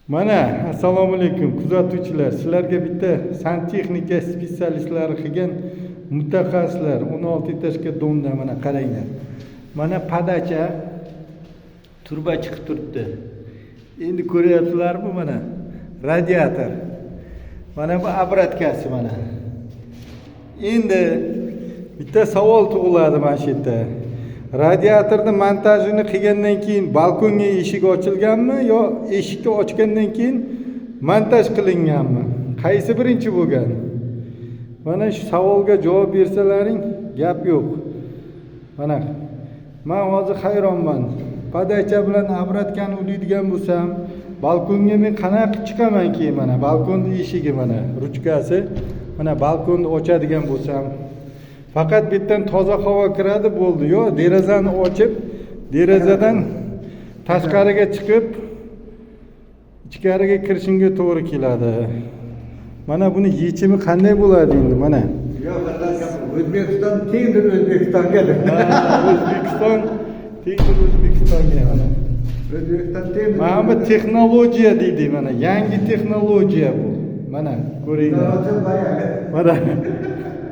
Mana, assalomu alaykum, kuzatuvchilar. Sizlarga bitta santexnika spetsialistlari qilgan mutaxassislar 16 этажка дом da, mana, qaranglar. Mana, подача truba chiqib turibdi. Endi ko'ryapsizlarmi, mana, radiator. Mana bu обратка si, mana. Endi bitta savol tug'iladi mana shu yerda. Radiatorni montajini qilgandan keyin balkonga eshik ochilganmi yo eshikni ochgandan keyin montaj qilinganmi? Qaysi birinchi bo'lgan? Mana shu savolga javob bersalaring, gap yo'q. Mana, man hozir hayronman. Подача bilan обратка ni ulaydigan bo'lsam, balkonga men qanaqa qilib chiqaman keyin? Mana, balkonni eshigi, mana, ruchkasi. Mana, balkonni ochadigan bo'lsam, faqat bu yerdan toza havo kiradi, bo'ldi. Yo derazani ochib, derazadan tashqariga chiqib, ichkariga kirishimga to'g'ri keladi. Mana buni yechimi qanday bo'ladi endi, mana? Yo'q, O'zbekiston tengdir O'zbekistonga. Ha, O'zbekiston tengdir O'zbekistonga, mana. O'zbekiston tengdir. Mana bu texnologiya deydi, mana, yangi texnologiya bu. Mana, ko'ringlar. Mana.